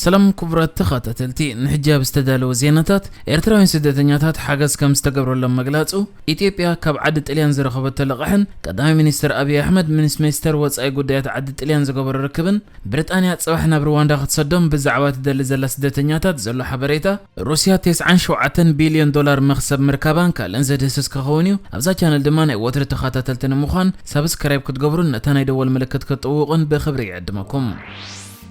ሰላም ክቡራት ተኸታተልቲ፣ ንሕጂ ኣብ ዝተዳለወ ዜናታት፣ ኤርትራውያን ስደተኛታት ሓገዝ ከም ዝተገብረሎም መግላጹ፣ ኢትዮጵያ ካብ ዓዲ ጥልያን ዝረኸበቶ ልቓሕን ቀዳማይ ሚኒስትር ኣብይ ኣሕመድ ምስ ሚኒስተር ወጻኢ ጉዳያት ዓዲ ጥልያን ዝገበሮ ርክብን፣ ብሪጣንያ ጽባሕ ናብ ሩዋንዳ ክትሰዶም ብዛዕባ ትደሊ ዘላ ስደተኛታት ዘሎ ሓበሬታ፣ ሩስያ ተስዓን ሸውዓተን ቢልዮን ዶላር መኽሰብ ምርካባን ካልእን ዘድህስስ ክኸውን እዩ። ኣብዛ ቻነል ድማ ናይ ወትሪ ተኸታተልቲ ንምዃን ሳብስክራይብ ክትገብሩን ነታ ናይ ደወል ምልክት ክትጥውቑን ብኽብሪ ይዕድመኩም።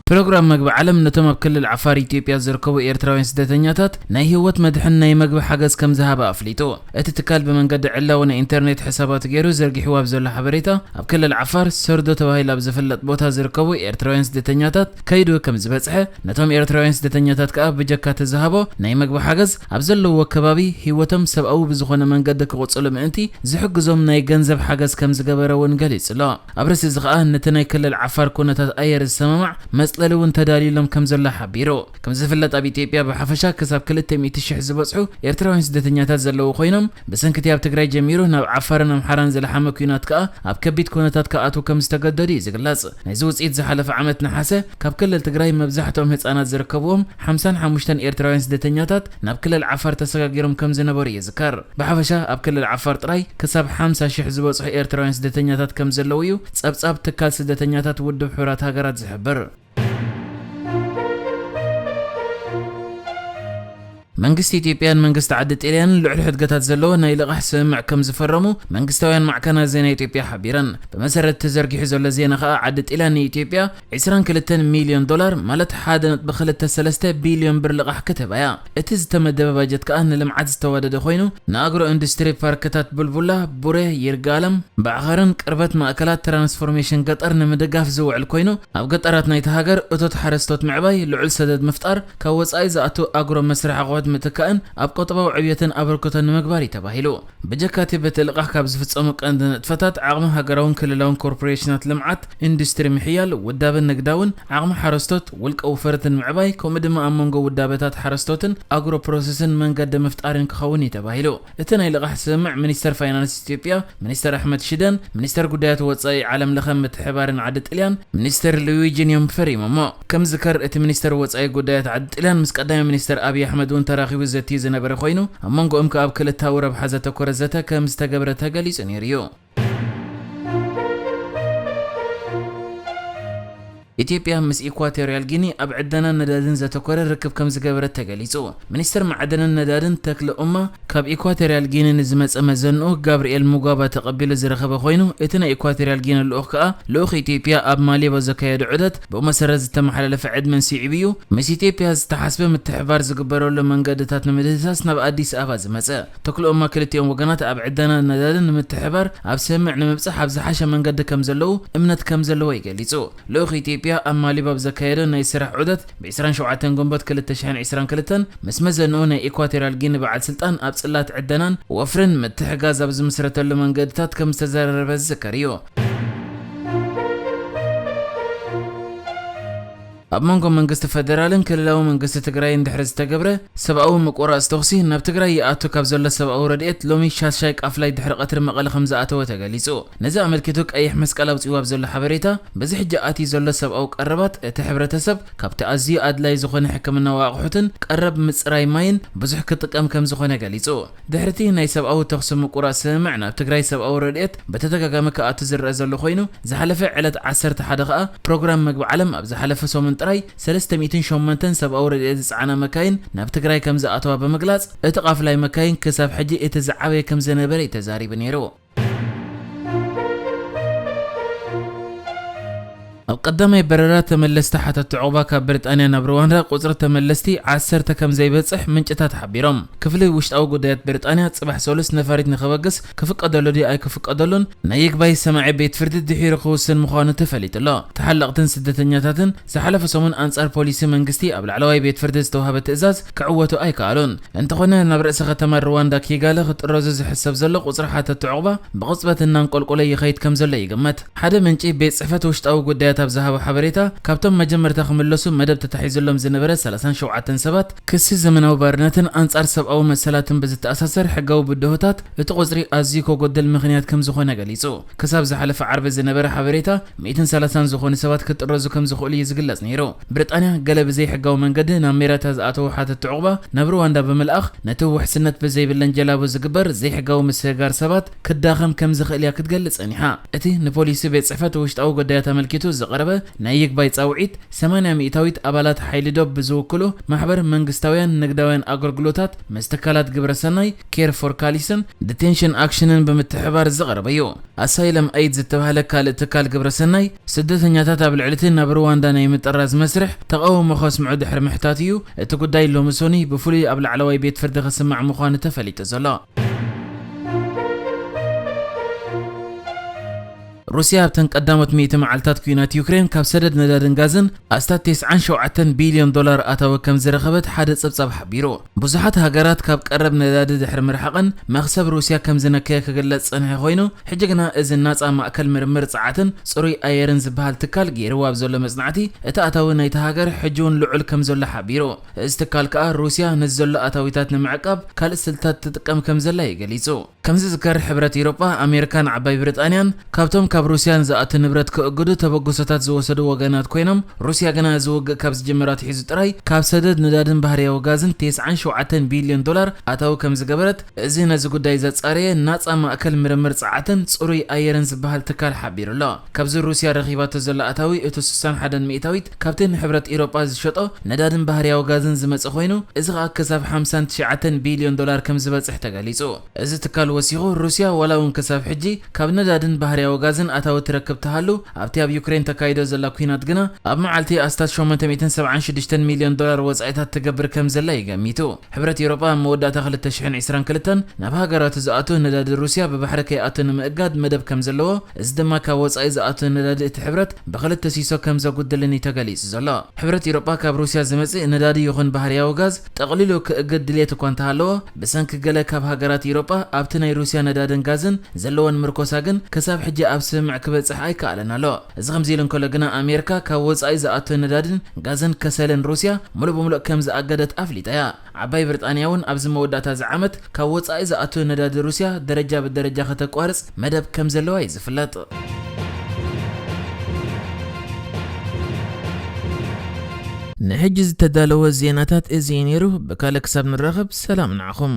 ፕሮግራም መግቢ ዓለም ነቶም ኣብ ክልል ዓፋር ኢትዮጵያ ዝርከቡ ኤርትራውያን ስደተኛታት ናይ ህይወት መድሕን ናይ መግቢ ሓገዝ ከም ዝሃበ ኣፍሊጡ። እቲ ትካል ብመንገዲ ዕላዊ ናይ ኢንተርኔት ሕሳባቱ ገይሩ ዘርጊሕዎ ኣብ ዘሎ ሓበሬታ፣ ኣብ ክልል ዓፋር ሰርዶ ተባሂሉ ኣብ ዝፍለጥ ቦታ ዝርከቡ ኤርትራውያን ስደተኛታት ከይዱ ከም ዝበጽሐ፣ ነቶም ኤርትራውያን ስደተኛታት ከኣ ብጀካ እቲ ዝሃቦ ናይ መግቢ ሓገዝ ኣብ ዘለውዎ ከባቢ ህይወቶም ሰብኣዊ ብዝኾነ መንገዲ ክቕጽሉ ምእንቲ ዝሕግዞም ናይ ገንዘብ ሓገዝ ከም ዝገበረ እውን ገሊጹ ኣሎ። ኣብ ርእሲ እዚ ከኣ ነቲ ናይ ክልል ዓፋር ኩነታት ኣየር ዝሰማማዕ መጽለሊ እውን ተዳልዩሎም ከም ዘሎ ሓቢሩ። ከም ዝፍለጥ ኣብ ኢትዮጵያ ብሓፈሻ ክሳብ ክልተ ሚእቲ ሽሕ ዝበጽሑ ኤርትራውያን ስደተኛታት ዘለዉ ኮይኖም፣ ብሰንኪ እቲ ኣብ ትግራይ ጀሚሩ ናብ ዓፋርን ኣምሓራን ዝለሓመ ኲናት ከኣ ኣብ ከቢድ ኩነታት ክኣትዉ ከም ዝተገደዱ እዩ ዝግለጽ። ናይዚ ውጽኢት ዝሓለፈ ዓመት ነሓሰ ካብ ክልል ትግራይ መብዛሕትኦም ህጻናት ዝርከብዎም ሓምሳን ሓሙሽተን ኤርትራውያን ስደተኛታት ናብ ክልል ዓፋር ተሰጋጊሮም ከም ዝነበሩ ይዝከር። ብሓፈሻ ኣብ ክልል ዓፋር ጥራይ ክሳብ ሓምሳ ሽሕ ዝበጽሑ ኤርትራውያን ስደተኛታት ከም ዘለዉ እዩ ጸብጻብ ትካል ስደተኛታት ውድብ ሕቡራት ሃገራት ዝሕብር። መንግስቲ ኢትዮጵያን መንግስቲ ዓዲ ጣልያንን ልዑል ሕድገታት ዘለዎ ናይ ልቓሕ ስምምዕ ከም ዝፈረሙ መንግስታውያን ማዕከናት ዜና ኢትዮጵያ ሓቢረን። ብመሰረት ተዘርጊሑ ዘሎ ዜና ከኣ ዓዲ ጣልያን ንኢትዮጵያ ዕስራን ክልተን ሚልዮን ዶላር፣ ማለት ሓደ ነጥቢ ክልተ ሰለስተ ቢልዮን ብር ልቓሕ ክትህባ እያ። እቲ ዝተመደበ ባጀት ከኣ ንልምዓት ዝተዋደደ ኮይኑ፣ ንኣግሮ ኢንዱስትሪ ፓርክታት ቡልቡላ፣ ቡሬ፣ ይርጋለም፣ ባዕኸርን ቅርበት ማእከላት ትራንስፎርሜሽን ገጠር ንምድጋፍ ዝውዕል ኮይኑ፣ ኣብ ገጠራት ናይቲ ሃገር እቶት ሓረስቶት ምዕባይ፣ ልዑል ሰደድ ምፍጣር፣ ካብ ወጻኢ ዝኣቱ ኣግሮ መስርሕ ኣቑሑት ምትካእን ኣብ ቁጠባዊ ዕብየትን ኣበርክቶ ንምግባር እዩ ተባሂሉ። ብጀካቲ በቲ ልቓሕ ካብ ዝፍጸሙ ቀንዲ ንጥፈታት ዓቕሚ ሃገራውን ክልላውን ኮርፖሬሽናት ልምዓት ኢንዱስትሪ ምሕያል፣ ውዳበን ንግዳውን ዓቕሚ ሓረስቶት፣ ውልቀ ውፈርትን ምዕባይ፣ ከምኡ ድማ ኣብ መንጎ ውዳበታት ሓረስቶትን ኣግሮ ፕሮሰስን መንገዲ ምፍጣርን ክኸውን እዩ ተባሂሉ። እቲ ናይ ልቓሕ ስምምዕ ሚኒስተር ፋይናንስ ኢትዮጵያ ሚኒስተር ኣሕመድ ሽደን ሚኒስተር ጉዳያት ወጻኢ ዓለም ለኸ ምትሕባርን ዓዲ ጥልያን ሚኒስተር ሉዊጂን እዮም ፈሪሞሞ። ከም ዝከር እቲ ሚኒስተር ወጻኢ ጉዳያት ዓዲ ጥልያን ምስ ቀዳማይ ሚኒስተር ኣብይ ኣሕመድ እውን ተራኺቡ ዘትዩ ዝነበረ ኮይኑ፣ ኣብ መንጎኦም ከኣ ኣብ ክልታዊ ረብሓ ዘተኮረ ዘተ ከም ዝተገብረ ተገሊጹ ነይሩ እዩ። ኢትዮጵያ ምስ ኢኳቶሪያል ጊኒ ኣብ ዕደናን ነዳድን ዘተኮረ ርክብ ከም ዝገበረት ተገሊጹ። ሚኒስትር ማዕድንን ነዳድን ተክለ ኡማ ካብ ኢኳቶሪያል ጊኒ ንዝመጸ መዘንኡ ጋብርኤል ሙጋባ ተቐቢሉ ዝረኸበ ኮይኑ፣ እቲ ናይ ኢኳቶሪያል ጊኒ ልኡኽ ከኣ ልኡኽ ኢትዮጵያ ኣብ ማሊቦ ዘካየዶ ዑደት ብኡ መሰረት ዝተመሓላለፈ ዕድመን ስዒቡ እዩ ምስ ኢትዮጵያ ዝተሓስበ ምትሕብባር ዝግበረሉ መንገድታት ንምድህሳስ ናብ ኣዲስ ኣበባ ዝመጸ። ተክለ ኡማ ክልቲኦም ወገናት ኣብ ዕደናን ነዳድን ንምትሕብባር ኣብ ስምምዕ ንምብጻሕ ኣብ ዝሓሸ መንገዲ ከም ዘለዉ እምነት ከም ዘለዎ እዩ ገሊጹ። ልኡኽ ኢትዮጵያ ኣብ ማሊብ ኣብ ዘካየዶ ናይ ስራሕ ዑደት ብ ዕስራን ሸውዓተን ግንቦት ክልተ ሽሕን ዕስራን ክልተን ምስ መዘንኡ ናይ ኢኳቶሪያል ጊኒ በዓል ስልጣን ኣብ ጽላት ዕደናን ወፍርን ምትሕጋዝ ኣብ ዝምስረተሉ መንገድታት ከም ዝተዘራረበ ዝዝከር እዩ። ኣብ መንጎ መንግስቲ ፈደራልን ክልላዊ መንግስቲ ትግራይን ድሕሪ ዝተገብረ ሰብኣዊ ምቁራጽ ተኹሲ ናብ ትግራይ ይኣቱ ካብ ዘሎ ሰብኣዊ ረድኤት ሎሚ ሻሻይ ቃፍላይ ድሕሪ ቀትሪ መቐለ ከም ዝኣተወ ተገሊጹ። ነዚ ኣመልኪቱ ቀይሕ መስቀል ኣውጺኡ ኣብ ዘሎ ሓበሬታ፣ በዚ ሕጂ ኣትዩ ዘሎ ሰብኣዊ ቀረባት እቲ ሕብረተሰብ ካብቲ ኣዝዩ ኣድላይ ዝኾነ ሕክምናዊ ኣቑሑትን ቀረብ ምጽራይ ማይን ብዙሕ ክጥቀም ከም ዝኾነ ገሊጹ። ድሕሪቲ ናይ ሰብኣዊ ተኹሲ ምቁራጽ ስምምዕ ናብ ትግራይ ሰብኣዊ ረድኤት ብተደጋጋሚ ክኣቱ ዝረአ ዘሎ ኮይኑ፣ ዝሓለፈ ዕለት ዓሰርተ ሓደ ከኣ ፕሮግራም መግቢ ዓለም ኣብ ዝሓለፈ ሰሙን ጥራይ ሰለስተ ሚእትን ሸሞንተን ሰብኣዊ ረድኤት ዝጸዓና መካይን ናብ ትግራይ ከም ዝኣተዋ ብምግላጽ፣ እቲ ቃፍላይ መካይን ክሳብ ሕጂ እቲ ዝዓበየ ከም ዝነበረ እዩ ተዛሪቡ ነይሩ። ኣብ ቀዳማይ በረራ ተመለስቲ ሓተቲ ዑቕባ ካብ ብሪጣንያ ናብ ሩዋንዳ ቁጽሪ ተመለስቲ ዓሰርተ ከም ዘይበጽሕ ምንጭታት ሓቢሮም። ክፍሊ ውሽጣዊ ጉዳያት ብሪጣንያ ጽባሕ ሰሉስ ነፋሪት ንኸበግስ ክፍቀደሉ ድዩ ኣይክፍቀደሉን ናይ ይግባይ ሰማዒ ቤት ፍርዲ ድሒሩ ክውስን ምዃኑ ተፈሊጡ ኣሎ። ተሓለቕትን ስደተኛታትን ዝሓለፈ ሰሙን ኣንጻር ፖሊሲ መንግስቲ ኣብ ላዕለዋይ ቤት ፍርዲ ዝተዋህበ ትእዛዝ ክዕወቱ ኣይከኣሉን። እንተኾነ፣ ናብ ርእሲ ከተማ ሩዋንዳ ኪጋሊ ክጥረዙ ዝሕሰብ ዘሎ ቁጽሪ ሓተቲ ዑቕባ ብቕጽበት እናንቆልቆለ ይኸይድ ከም ዘሎ ይግመት። ሓደ ምንጪ ቤት ጽሕፈት ውሽጣዊ ጉዳያት ኣብ ዝሃቦ ሓበሬታ፣ ካብቶም መጀመርታ ክምለሱ መደብ ተታሒዙሎም ዝነበረ ሰላሳን ሸውዓተን ሰባት፣ ክሲ ዘመናዊ ባርነትን ኣንጻር ሰብኣዊ መሰላትን ብዝተኣሳሰር ሕጋዊ ብድሆታት እቲ ቁጽሪ ኣዝዩ ከጎድል ምኽንያት ከም ዝኾነ ገሊጹ። ክሳብ ዝሓለፈ ዓርቢ ዝነበረ ሓበሬታ፣ ሚእትን ሰላሳን ዝኾኑ ሰባት ክጥረዙ ከም ዝኽእሉ እዩ ዝግለጽ ነይሩ። ብሪጣንያ ገለ ብዘይሕጋዊ መንገዲ ናብ ኣሜሪካ ዝኣተዉ ሓተትቲ ዕቑባ ናብ ሩዋንዳ ብምልኣኽ፣ ነቲ ውሕስነት ብዘይብለን ጀላቡ ዝግበር ዘይሕጋዊ ምስግጋር ሰባት ክዳኸም ከም ዝኽእል እያ ክትገልጽ ጸኒሓ። እቲ ንፖሊሲ ቤት ጽሕፈት ውሽጣዊ ጉዳያት ኣመልኪቱ ዝቐረበ ናይ ይግባይ ጻውዒት፣ ሰማንያ ሚእታዊት ኣባላት ሓይሊ ዶብ ብዝውክሉ ማሕበር መንግስታውያን ንግዳውያን ኣገልግሎታት ምስ ትካላት ግብረ ሰናይ፣ ኬር ፎር ካሊስን ዲቴንሽን ኣክሽንን ብምትሕባር ዝቐረበ እዩ። ኣሳይለም ኤይድ ዝተባህለ ካልእ ትካል ግብረ ሰናይ፣ ስደተኛታት ኣብ ልዕሊ እቲ ናብ ሩዋንዳ ናይ ምጥራዝ መስርሕ ተቓውሞ ከስምዑ ድሕሪ ምሕታት እዩ እቲ ጉዳይ ሎሚ ሶኒ ብፍሉይ ኣብ ላዕለዋይ ቤት ፍርዲ ክስማዕ ምዃኑ ተፈሊጡ ዘሎ። ሩስያ ኣብተን ቀዳሞት ሚእቲ መዓልታት ኲናት ዩክሬን ካብ ሰደድ ነዳድን ጋዝን ኣስታት ተስዓን ሸውዓተን ቢልዮን ዶላር ኣታዊ ከም ዝረኸበት ሓደ ጸብጻብ ሓቢሩ። ብዙሓት ሃገራት ካብ ቀረብ ነዳዲ ድሕሪ ምርሓቐን መኽሰብ ሩስያ ከም ዝነከየ ክግለጽ ጸንሐ ኮይኑ፣ ሕጂ ግና እዚ ናጻ ማእከል ምርምር ጸዓትን ጽሩይ ኣየርን ዝበሃል ትካል ገይርዎ ኣብ ዘሎ መጽናዕቲ፣ እቲ ኣታዊ ናይታ ሃገር ሕጂ እውን ልዑል ከም ዘሎ ሓቢሩ። እዚ ትካል ከኣ ሩስያ ነዚ ዘሎ ኣታዊታት ንምዕቃብ ካልእ ስልታት ትጥቀም ከም ዘላ እዩ ገሊጹ። ከም ዝዝከር፣ ሕብረት ኤውሮጳ፣ ኣሜሪካን ዓባይ ብሪጣንያን ካብቶም ካብ ሩስያን ዝኣቱ ንብረት ክእግዱ ተበግሶታት ዝወሰዱ ወገናት ኮይኖም፣ ሩስያ ግና እዚ ውግእ ካብ ዝጅምር ኣትሒዙ ጥራይ ካብ ሰደድ ነዳድን ባህርያዊ ጋዝን ተስዓን ሸውዓተን ቢልዮን ዶላር ኣታዊ ከም ዝገበረት፣ እዚ ነዚ ጉዳይ ዘጻረየ ናጻ ማእከል ምርምር ጸዓትን ጽሩይ ኣየርን ዝበሃል ትካል ሓቢሩ ኣሎ። ካብዚ ሩስያ ረኺባቶ ዘላ ኣታዊ፣ እቲ ስሳን ሓደን ሚእታዊት ካብቲ ንሕብረት ኤውሮጳ ዝሸጦ ነዳድን ባህርያዊ ጋዝን ዝመጽእ ኮይኑ፣ እዚ ኸኣ ክሳብ ሓምሳን ትሽዓተን ቢልዮን ዶላር ከም ዝበጽሕ ተገሊጹ። እዚ ትካል ወሲኹ፣ ሩስያ ዋላ እውን ክሳብ ሕጂ ካብ ነዳድን ባህርያዊ ጋዝን ኣታዊ ትረክብ ተሃሉ፣ ኣብቲ ኣብ ዩክሬን ተካይዶ ዘላ ኲናት ግና፣ ኣብ መዓልቲ ኣስታት ሸሞንተ ሚእትን ሰብዓን ሽዱሽተን ሚልዮን ዶላር ወጻኢታት ትገብር ከም ዘላ እዩ ገሚቱ። ሕብረት ኤውሮጳ ኣብ መወዳእታ ክልተ ሽሕን ዕስራን ክልተን ናብ ሃገራቱ ዝኣቱ ነዳዲ ሩስያ ብባሕሪ ከይኣቱ ንምእጋድ መደብ ከም ዘለዎ፣ እዚ ድማ ካብ ወጻኢ ዝኣቱ ነዳዲ እቲ ሕብረት ብኽልተ ሲሶ ከም ዘጉድልን እዩ ተገሊጹ ዘሎ። ሕብረት ኤውሮጳ ካብ ሩስያ ዝመጽእ ነዳዲ ይኹን ባህርያዊ ጋዝ ጠቕሊሉ ክእግድ ድልየት እኳ እንተሃለዎ፣ ብሰንኪ ገለ ካብ ሃገራት ኤውሮጳ ኣብቲ ናይ ሩስያ ነዳድን ጋዝን ዘለወን ምርኮሳ ግን ክሳብ ሕጂ ኣብ ስምምዕ ክበጽሕ ኣይከኣለን ኣሎ። እዚ ከምዚ ኢሉ እንከሎ ግና፣ ኣሜሪካ ካብ ወጻኢ ዝኣቱ ነዳድን ጋዝን ከሰልን ሩስያ ሙሉእ ብሙሉእ ከም ዝኣገደት ኣፍሊጣ እያ። ዓባይ ብሪጣንያ እውን ኣብዚ መወዳእታ እዚ ዓመት ካብ ወጻኢ ዝኣቱ ነዳዲ ሩስያ ደረጃ ብደረጃ ከተቋርጽ መደብ ከም ዘለዋ እዩ ዝፍለጥ። ንሕጂ ዝተዳለወ ዜናታት እዚ እዩ ነይሩ። ብካልእ ክሳብ ንራኸብ፣ ሰላም ንዓኹም።